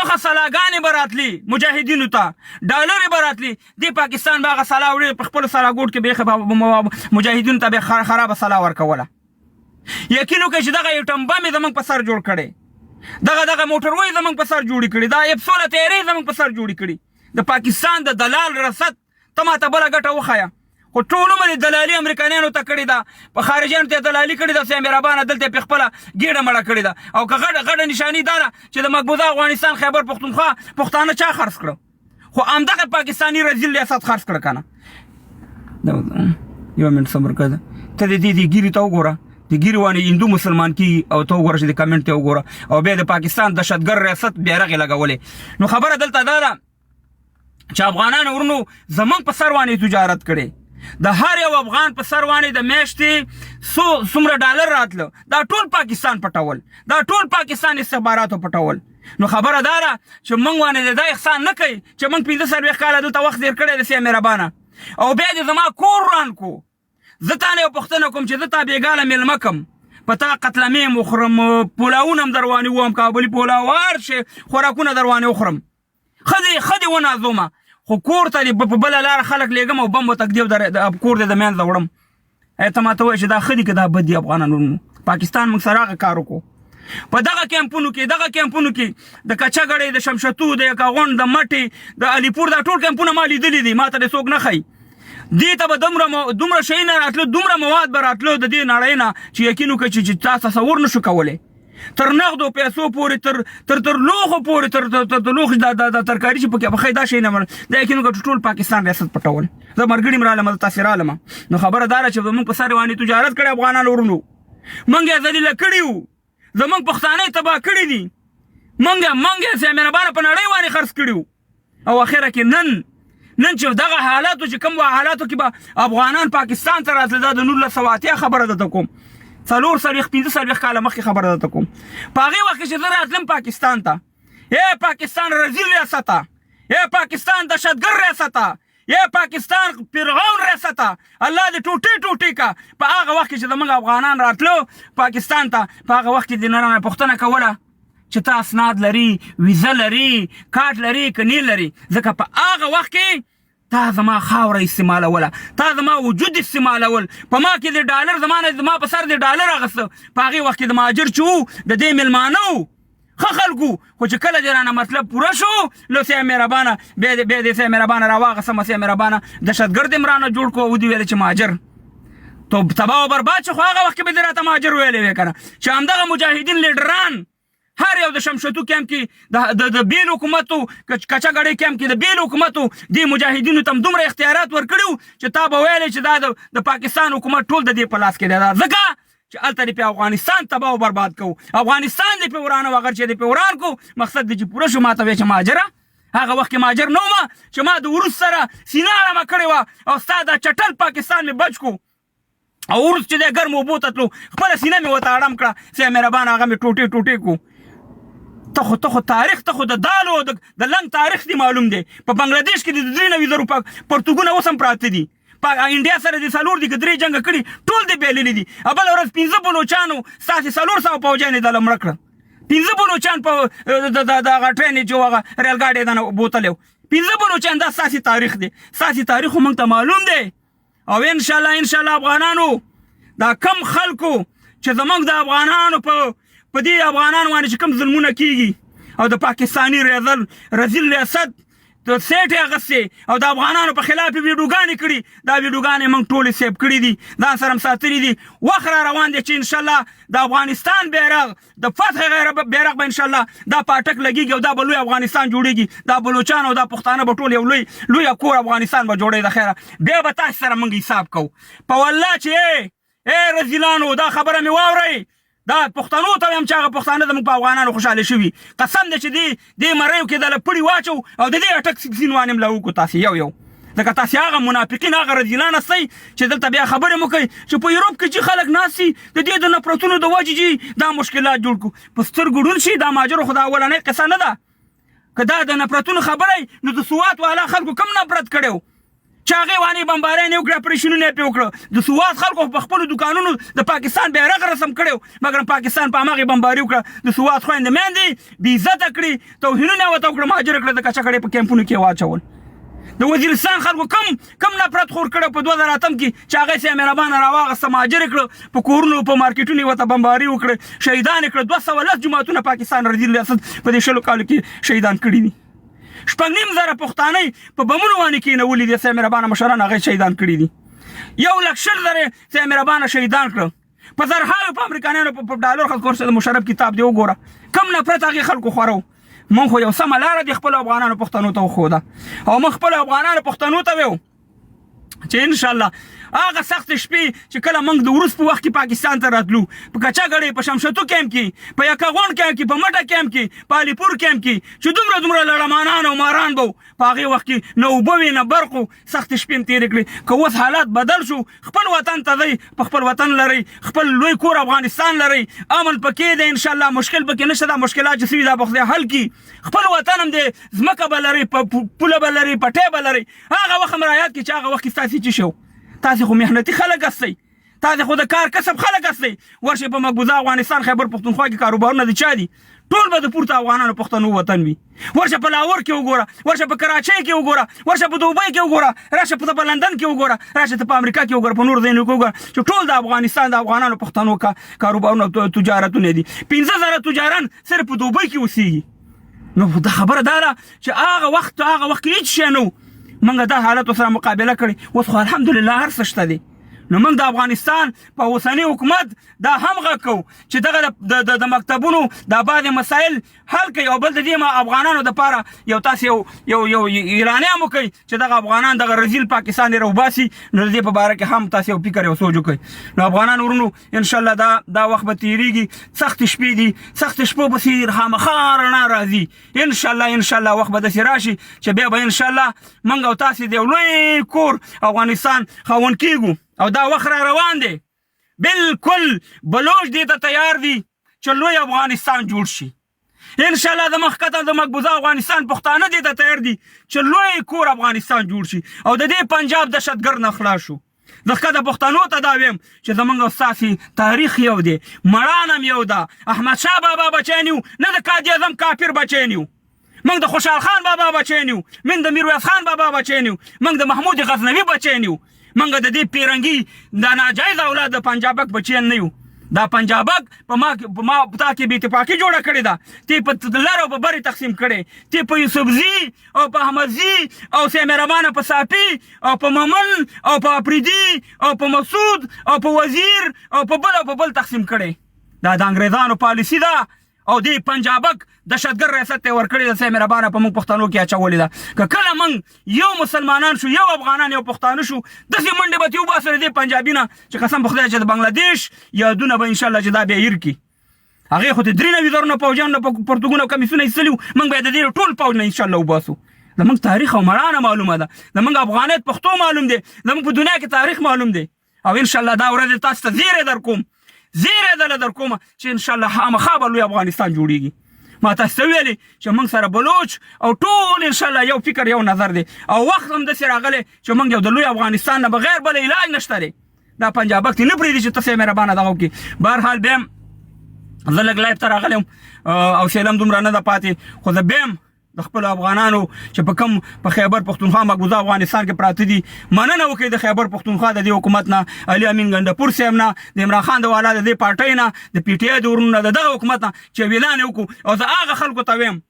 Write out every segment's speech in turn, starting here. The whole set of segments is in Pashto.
ښه سلاګانې به راتلې مجاهدینو ته، ډالرې به راتلې، دې پاکستان به هغه سلا وړي په خپل سلاګوټ کې به مجاهدینو ته به خرابه سلا ورکوله. یقین وکړئ چې دغه ایټم بم یې زمونږ په سر جوړ کړی، دغه دغه موټروی زمونږ په سر جوړې کړي، دا اف 16 تیارې زمونږ په سر جوړې کړي. د پاکستان د دلال رسد ته ماته بله ګټه وښیه، خو ټول عمر یې دلالي امریکایانو ته کړې ده، په خارجیانو ته دلالي کړې ده. سیا مهربانه دلته یې په خپله ګېډه مړه کړې ده. او که غټه غټه نشاني دا ده چې د مقبوضه افغانستان خیبر پښتونخوا پښتانه چا خرڅ کړو؟ خو همدغه پاکستاني رزیل ریاست خرڅ کړ کنه. یو منټ صبر کړه، ته د دې ګیري ته وګوره، د ګیري وانه هندو مسلمان کی او ته وګوره چې د کمنټ ته وګوره، او بیا د پاکستان دهشتګر ریاست بیرغ لګولې. نو خبره دلته دا ده چې افغانانو ورونو زمونږ په سر باندې تجارت کړي، د هر یو افغان په سر باندې د میاشتې څو څومره ډالر راتله، دا ټول پاکستان پټول، دا ټول پاکستان استخباراتو پټول. نو خبره دا ده چې مونږ باندې دا احسان نه کوي چې مونږ 45 کاله دلته وخت تېر کړی دی سیا مهربانه، او بیا دې زما کور وران کو. زه تا نه یو پوښتنه کوم چې زه تا بېګاله مېلمه کم، په تا قتلمې هم وخورم، پولاونه هم دروانې ووهم، کابلي پولاو هر شی خوراکونه دروانې وخورم، ښه دې ونازومه، خو کور ته دې په بله لاره خلک لېږم او بم ورته ږدي او کور دې د منځه وړم. ای ته ماته وایې چې دا ښه دي که دا بد دي؟ افغانانو پاکستان موږ سره هغه کار وکړو په دغه کیمپونو کې، دغه کیمپونو کې د کچه ګړۍ، د شمشتو، د یکاغونډ، د مټې، د علیپور، دا ټول کیمپونه ما لیدلي دي، ما ته دې څوک نه ښایي. دې ته به دومره شیونه راتلو، دومره مواد به راتلو د دې نړۍ نه چې یقین وکړئ چې تا تصور نشو کولی، تر نغدو پیسو پورې، تر تر تر لوښو پورې، تر تر تر لوښ دا د ترکاري چې پکې پخې دا شی نه مړ، دا یقین وکړه چې ټول پاکستان ریاست پټول. زه مرګړي م رالم، زه تاسې رالم. نو خبره دا ده چې زمونږ په سر باندې تجارت کړی افغانانو ورونو، مونږ یې ذلیله کړي وو، زمونږ پښتانه یې تباه کړي دي، مونږ یې سیا مهربانه په نړۍ باندې خرڅ کړي وو. او اخره کې نن نن چې دغه حالاتو چې کوم حالاتو کې به افغانان پاکستان ته راتلل، دا د 1980 خبره درته کوم، 44 45 کاله مخکې خبره درته کوم. په هغې وخت کې چې زه راتلم پاکستان ته، ای پاکستان رزیل ریاسته، ای پاکستان دهشتګر ریاسته، ای پاکستان فرعون ریاسته، الله دې ټوټې ټوټې کا. په هغه وخت کې چې زموږ افغانان راتلو پاکستان ته، په هغه وخت کې دې نه رانه پوښتنه کوله چې ته اسناد لري، ویزه لري، کارت لري که نه لري، ځکه په هغه وخت کې تا زما خاوره استعمالوله، تا زما وجود استعمالول، په ما کې د ډالر زما نه زما په سر د ډالر اخیسته. په هغې وخت کې د مهاجر چې وو د دې مېلمانه وو، ښه خلکو، خو چې کله دې رانه مطلب پوره شو نو سیا مهربانه بیا دې بیا دې سیا مهربانه راواغسم، سیا مهربانه دهشتګرد یې رانه جوړ کړو او ودې ویل چې مهاجر تو تباه او برباد شو. خو هغه وخت کې به دې راته مهاجر ویلی وی که نه، چې همدغه مجاهدین لیډران هر یو د شمشتو کیمپ کې د د بیل حکومتو، کچه ګړۍ کیمپ کې د بیل حکومتو دې مجاهدینو ته دومره اختیارات ورکړي چې تا به ویلې چې دا د پاکستان حکومت ټول د دې په لاس کې دی، دا ځکه چې هلته دې په افغانستان تباه او برباد کو، افغانستان دې په ورانه وغیر چې دې په وران کو، مقصد دې چې پوره شو. ماته وایې چې مهاجره، هغه وخت کې مهاجر نه وم چې ما د وروس سره سینه اړمه کړې وه او ستا دا چټل پاکستان مې بچ کو، او ورس چې د ګرمو اوبو ته تلو خپله سینه مې ورته اړم کړه، سیا مهربانه هغه مې ټوټې ټوټې کو. ته خو تاریخ، ته خو د دالو د لنګ تاریخ دی معلوم دی. په بنگلادیش کې د 93,000 پرتګونه اوس هم پراته دي، په انډیا سره د څلور دي که درې جنګ کړي ټول دې بایللي دي. بله ورځ 5 بلوچانو ستاسې 400 پوځیان یې دله مړه کړه، 5 بلوچان په د هغه ټرین چې هغه ریل ګاډی دنه بوتلی، 5 بلوچان. دا ستاسې تاریخ دی، ستاسې تاریخ خو موږ ته معلوم دی. او انشاءالله انشاءالله افغانانو دا کم خلکو چې زموږ د افغانانو په دې افغانانو باندې چې کوم ظلمونه کیږي او د پاکستاني رزیل ریاست د سیټ یې اخیستې او د افغانانو په خلاف یې ویډیوګانې کړي، دا ویډیوګانې موږ ټولې سیف کړي دي، ځان سره هم ساتلي دي. وخت را روان دی چې انشاءالله د افغانستان بیرغ د فتح غیر بیرغ به انشاءالله دا پاټک لګیږي او دا به لوی افغانستان جوړیږي. دا بلوچان او دا پښتانه به ټول یو لوی لوی کور افغانستان به جوړوي د خیره. بیا به تاسو سره موږ حساب کوو په والله چې ای رزیلانو دا خبره مې واورئ. دا پښتنو ته وایم چې هغه پښتانه زموږ په افغانانو خوشحاله شوي، قسم دی چې دې مریو کې د پړي واچو او د دې اټک سین وانې ملا وکړو تاسې یو یو، ځکه تاسې هغه منافقین هغه رزیلان هستئ چې دلته بیا خبرې مو کوئ چې په یوروپ کې چې خلک ناست دي د دې د نفرتونو د وجې جي دا مشکلات جوړ کړو. په سترګو ړوند شي دا مهاجرو خو دا اولنۍ قصه نه ده. که دا د نفرتونو خبره نو د سوات والا خلکو کم نفرت کړی؟ چې هغې وانې بمبارۍ نه وکړې، اپریشنونه یې پرې وکړه. د سوات خلکو په خپلو دوکانونو د پاکستان بیرغ رسم کړی، مګر پاکستان په هماغې بمباري وکړه. د سوات خویندې میندې بې عزته کړې، توهینونه یې ورته وکړه، مهاجر کړه، د کچه کړې په کیمپونو کې یې واچول. د وزیرستان خلکو کم کم نفرت خور کړی په 2008 کې چې هغه سه مهربانه راواغسته، مهاجر کړه، په کورونو په مارکیټونو یې ورته بمباري وکړه، شهیدان یې کړه. 210 جوماتونه پاکستان رذیل ریاست په دې 20 کالو کې شهیدان کړي دي. 6.5 زره پښتانه په بمونو باندې کېنولي دي، سه مهربانه مشران هغه شهیدان کړي دي. 1,20,000 سه مهربانه شهیدان کړه په زرهاوو په امریکایانو په ډالر خلکو ورسره. د مشرف کتاب دی وګوره، کم نفرت هغې خلکو خورو. مونږ خو یو سمه لاره د خپلو افغانانو پښتنو ته وښوده، او موږ خپلو افغانانو پښتنو ته ویو چې ان شاء الله هغه سخت شپې چې کله موږ د وروس په وخت کې پاکستان ته راتلو، په کچا ګړې، په شمشتو کیمپ کې، په یکاغون کیمپ کې، په مټه کیمپ کې، په علیپور کیمپ کې چې دومره دومره لړمانان او ماران به، په هغې وخت کې نه اوبه وې نه برق و، سختې شپې هم تېرې کړې. که اوس حالات بدل شو، خپل وطن ته ځئ، په خپل وطن لرئ، خپل لوی کور افغانستان لرئ، امن پکې دی، انشاءالله مشکل پکې نشته. دا مشکلات چې سوي دا به خدای حل کړي. خپل وطن هم دی، ځمکه به لرئ، پوله به لرئ، پټی به لرئ. هغه وخت هم رایاد کړئ چې هغه وخت کې ستاسې څه شو. تاسې خو محنتي خلک هستئ، تاسې خو د کار کسب خلک هستئ. ورشئ په مقبوضه افغانستان خیبر پښتونخوا کې کاروبارونه د چا دي؟ ټول به د پورته افغانانو پښتنو وطن وي. ورشه په لاهور کې وګوره، ورشه په کراچۍ کې وګوره، ورشه په دوبۍ کې وګوره، راشه په لندن کې وګوره، راشه ته په امریکا کې وګوره، په نور ځایونو کې وګوره چې ټول د افغانستان د افغانانو پښتنو کاروبارونه تجارتونه دي. 5000 تجاران صرف په دوبۍ کې اوسېږي. نو دا خبره دا ده چې هغه وخت کې هېڅ شی نه و، موږ دا حالت سره مقابله کړې. اوس خو الحمدلله هر څه شته دي. نو موږ د افغانستان په اوسني حکومت دا هم غږ کوو چې دغه د مکتبونو دا بعضې مسایل حل کړئ، او بل د دې ما افغانانو دپاره یو تاسې یو یو یو اعلانیه هم وکړئ چې دغه افغانان دغه رذیل پاکستان یې راوباسي. نو د دې په باره کې هم تاسې یو فکر یو سوچ وکړئ. نو افغانان ورونو، انشاءالله دا وخت به تېرېږي. سختې شپې دي، سختې شپو پسې خامخا رڼا راځي انشاءالله. انشاءالله وخت به داسې راشي چې بیا به انشاءالله موږ او تاسې د یو لوی کور افغانستان خاوند کیږو، او دا وخت را روان دی. بالکل بلوچ دې ته تیار دي چې لوی افغانستان جوړ شي انشاءالله. د مخکته د مقبوضه افغانستان پښتانه دې ته تیار دي چې لوی کور افغانستان جوړ شي او د دې پنجاب دهشتګرد نه خلاص شو. زه ښکته پښتنو ته دا ویم چې زمونږ او ستاسې تاریخ یو دی، مړانه هم یو ده. احمد شاه بابا بچیان یو، نه د قاضي اعظم کافر بچیان یو. موږ د خوشحال خان بابا بچیان یو، موږ د میرویس خان بابا بچیان یو، موږ د محمود غزنوي بچیان یو. موږ د دې پیرنګي د ناجایز اولاد د پنجابک بچیان نه یو. دا پنجابک په ما تا کې بې اتفاقي جوړه کړې ده، تی په لر او په بری تقسیم کړي، تی په یوسفزي او په احمدزي او سه مهربانه په صافي او په ممن او په اپریدي او په مسعود او په وزیر او په بل او په بل تقسیم کړي. دا د انګریزانو پالیسي ده او دې پنجابک دهشتګر ریاست ته ورکړې ده، سه مهربانه په موږ پښتنو کې اچولې ده. که کله موږ یو مسلمانان شو، یو افغانان، یو پښتانه شو، داسې منډې به ترې وباسو د دې پنجابي نه چې قسم په خدای چې د بنګلادیش یادونه به انشاءالله چې دا بیا هېر کړي. هغې خو ته 93 زرو نه پوځیان نه پرتګونه او کمیسونه ایستلي وو، موږ به د دې ټول پوځ نه انشاءالله وباسو. زموږ تاریخ او مړانه معلومه ده، زموږ افغانیت پښتو معلوم دی، زموږ په دنیا کې تاریخ معلوم دی. او انشاءالله دا ورځ تاسو ته زیری در کوم، زیری دله در کوم چې انشاءالله خامخا به لوی افغانستان جوړیږي. ما تاسو ته ویلې چې موږ سره بلوچ او ټول انشاءالله یو فکر یو نظر دی، او وخت هم داسې راغلی چې موږ یو د لوی افغانستان نه بغیر بل علاج نشته دی. دا پنجابک ته نه پرېږدي چې تاسو مهربانه دغه وکړي. بهرحال بیا زه لږ live ته راغلی یم او سیلم دومره نه ده پاتې، خو زه بیا هم د خپل افغانانو چې په کم په خیبر پښتونخوا مقبوضه افغانستان کې پراته دي مننه وکړي د خیبر پښتونخوا د دې حکومت نه، علي امین ګنډپور صاحب نه، د عمران خان د والا د دې پارټۍ نه، د پي ټي آی د ورونو نه، د دغه حکومت نه چې اعلان یې وکړو. او زه هغه خلکو ته وایم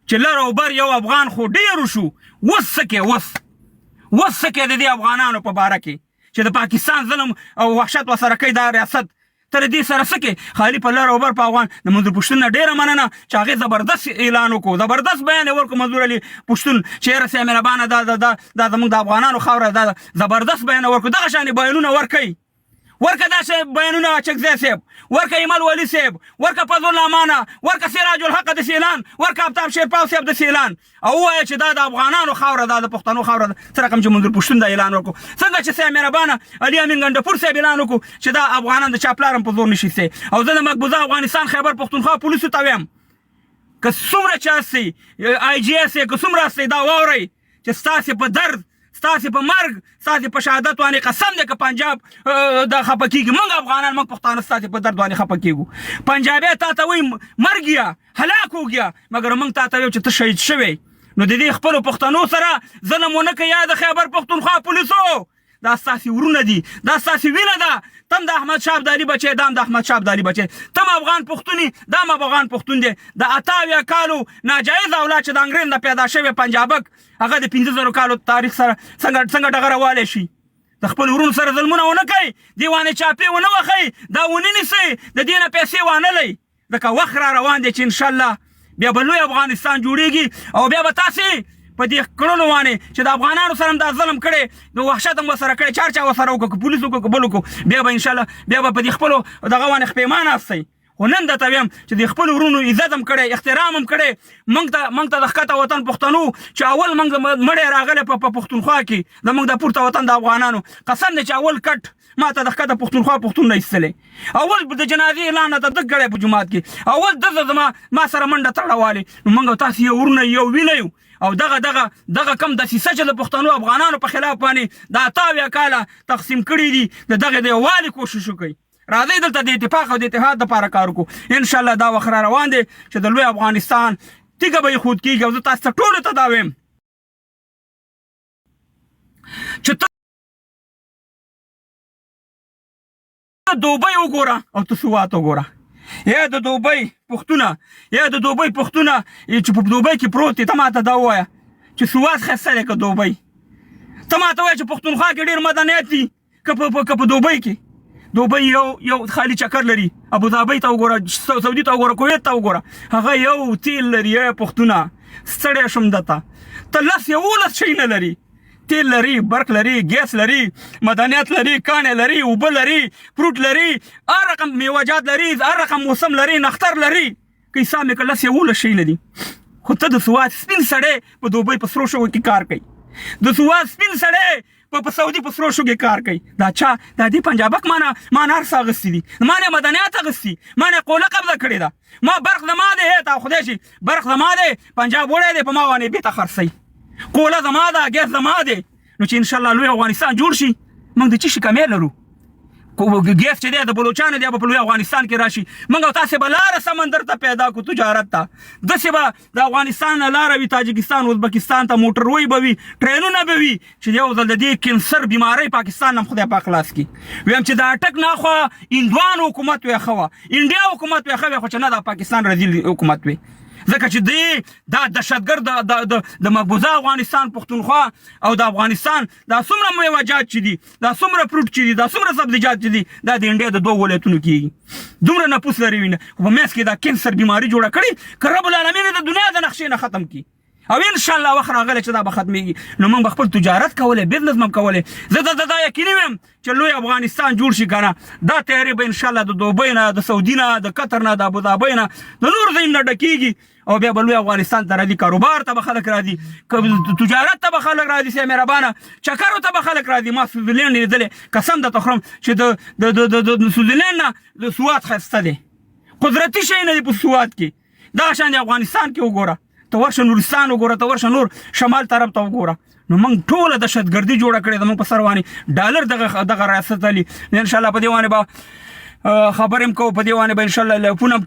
چې لر او بر یو افغان خو ډېر شو، اوس څه کې، اوس څه کې د دې افغانانو په باره کې چې د پاکستان ظلم او وحشت ورسره کوي دا ریاست، تر دې سره څه کې خالي په لر او بر په افغان د منظور پښتون نه ډېره مننه چې هغې زبردست اعلان وکړو، زبردست بیان یې ورکړو. منظور علي پښتون چې یاره سیا مهربانه دا دا دا دا زموږ د افغانانو خاوره ده، زبردست بیان یې ورکړو. دغه شانې بیانونه ورکوي، ورکه داسې بیانونه اچکزی صاحب ورکه، ایمل ولي صاحب ورکه، فضل الله امانه ورکه، سراج الحق د اعلان ورکه، افتاب شیرپاو صاحب د اعلان او ووایه چې دا د افغانانو خاوره ده، د پښتنو خاوره ده. څه رقم چې منظور پښتون دا اعلان وکړو، څنګه چې صاحب مهربانه علي امین ګنډپور صاحب اعلان وکړو چې دا افغانان د چا پلار هم په زور نشي سي. او زه د مقبوضه افغانستان خیبر پښتونخوا پولیسو ته وایم که څومره چې هستئ، آی جي اس که څومره هستئ، دا واورئ چې ستاسې په درد ستاسې په مرګ، ستاسې په شهادت باندې قسم دی که پنجاب د خپه کیږي، موږ افغانان، موږ پښتانه ستاسې په درد باندې خپه کیږو. پنجابی تا ته وایي مر ګیا، هلاک هو ګیا، مګر موږ تا ته وایو چې ته شهید شوی. نو د دې خپلو پښتنو سره ظلم ونه کوي. یا د خیبر پښتونخوا پولیسو، دا ستاسې ورونه دي، دا ستاسې وینه ده. تم د احمد شاه ابدالي بچی، دام د احمد شاه ابدالي بچی، تم افغان پښتوني، دام افغان پښتون دی. د 78 کالو ناجایز اولاد چې د انګرېز نه پیدا شوی پنجابک، هغه د 5000 کالو تاریخ سره څنګه ډغره والی شي؟ د خپل ورونو سره ظلمونه ونه کوي، دیوانې چاپې ونه وخی، دا ونه نیسئ، د دې نه پیسې وانه لئ، ځکه وخت را روان دی چې انشاءالله بیا به لوی افغانستان جوړیږي او بیا به تاسې په دې کړنو باندې چې د افغانانو سره هم دا ظلم کړی، د وحشت هم ورسره کړی، چار چا ورسره وکړو، که پولیس وکړو، که بل وکړو، بیا به انشاءالله بیا به په دې خپلو دغه باندې خپېمانه استئ. خو نن درته وایم چې د خپلو ورونو عزت هم کړی، احترام هم کړی. موږ ته د ښکته وطن پښتنو چې اول موږ مړی راغلی په پښتونخوا کې، زموږ د پورته وطن د افغانانو قسم دی چې اول کټ ما ته د ښکته پښتونخوا پښتون نه ایستلی، اول د جنازې اعلان راته ده کړی په جومات کې، اول ده زما ما سره منډه تړه والې. نو موږ او تاسې یو ورونه یو وینه یو، او دغه دغه دغه کم دسیسه چې د پښتنو افغانانو په خلاف باندې د 78 کاله تقسیم کړي دي، د دغه د یووالي کوشش وکړئ. راځئ دلته د اتفاق او د اتحاد لپاره کار وکړو. ان شاء الله دا وخت را روان دی چې د لوی افغانستان تیږه به ایښود کېږي. او زه تاسو ته ټولو ته دا وایم چې ته دوبۍ وګوره او ته سوات وګوره. یا د دوبۍ پښتونه، یا د دوبۍ پښتونه چې په دوبۍ کې پروت دی، ته ماته دا ووایه چې سوات ښایسته دی که دوبۍ؟ ته ماته ووایه چې پښتونخوا کې ډېر مدنیت دي که په دوبۍ کې؟ دوبۍ یو خالی چکر لري. ابوظهبۍ ته وګوره، سعودي ته وګوره، کویت ته وګوره، هغه یو تیل لري. ای پښتونه، ستړی شوم درته، ته لس 11 شي نه لري. تیل لري، برق لري، ګیس لري، مدنیت لري، کانې لري، اوبه لري، فروټ لري، هر رقم میوهجات لري، هر رقم موسم لري، نختر لري، که حساب مې کړ لس 11 شي نه دي. خو ته د سوات سپین سړی په دوبۍ په سرو شګو کې کار کوي، د سوات سپین سړی په سعودي په سرو شګو کې کار کوي. دا چا دا دې پنجابک مانه مانه هر څه اخیستي دي، مانه مدنیات اخیستي، مانه قوله قبضه کړې ده. ما برق زما دی، تا خدای شي برق زما دی، پنجاب وړی دی، په ما باندې بیرته خرڅوي. کوله زما ده، ګیس زما دی. نو چې انشاءالله لوی افغانستان جوړ شي، موږ د څه شي کمی لرو؟ ګیس چې دی د بلوچانو دی، به په لوی افغانستان کې راشي. موږ او تاسې به لاره سمندر ته پیدا کړو تجارت ته، داسې به د افغانستان نه لاره وي تاجکستان ازبکستان ته، موټروی به وي، ټرینونه به وي، چې یو ځل د دې کینسر بیمارۍ پاکستان هم خدای پاک خلاص کړي. ویم چې د اټک نه خوا هندوانو حکومت وی ښه وه، انډیا حکومت وی ښه وی، خو چې نه دا پاکستان رذیل حکومت وی، ځکه چې دی دا دهشتګرد د د مقبوضه افغانستان پښتونخوا او د افغانستان دا څومره میوهجات چې دي، دا څومره فروټ چې دي، دا څومره سبزیجات چې دي، دا د انډیا د دوو ولایتونو کېږي. دومره نفوس لري وینه، خو په منځ کې دا کینسر بیماری جوړه کړې که رب العالمین د دنیا د نقشې نه ختم کړي. او ان شاء الله وخت راغلی چې دا به ختمېږي. نو موږ به خپل تجارت کولی، بزنس به هم کولی. زه د دا یقیني ویم چې لوی افغانستان جوړ شي که نه، دا تیارې به ان شاء الله د دوبۍ نه، د سعودي نه، د قطر نه، د ابوظهبۍ نه، د نورو ځایونو نه ډکېږي، او بیا به لوی افغانستان ته راځي. کاروبار ته به خلک راځي، تجارت ته به خلک راځي، سه مهربانه چکرو ته به خلک راځي. ما سویزرلینډ لیدلی، قسم درته خورم چې د د د د سویزرلینډ نه د سوات ښایسته دی، قدرتي شی نه دی په سوات کې. دغه شان د افغانستان کې وګوره، ته ورشه نورستان وګوره، ته ورشه نور شمال طرف ته وګوره. نو موږ ټوله دهشتګردي جوړه کړې ده موږ په سر باندې ډالر دغه دغه ریاست علي. ان شاء الله په دې باندې به خبرې هم کوو، په دې باندې به ان شاء الله لپونه هم.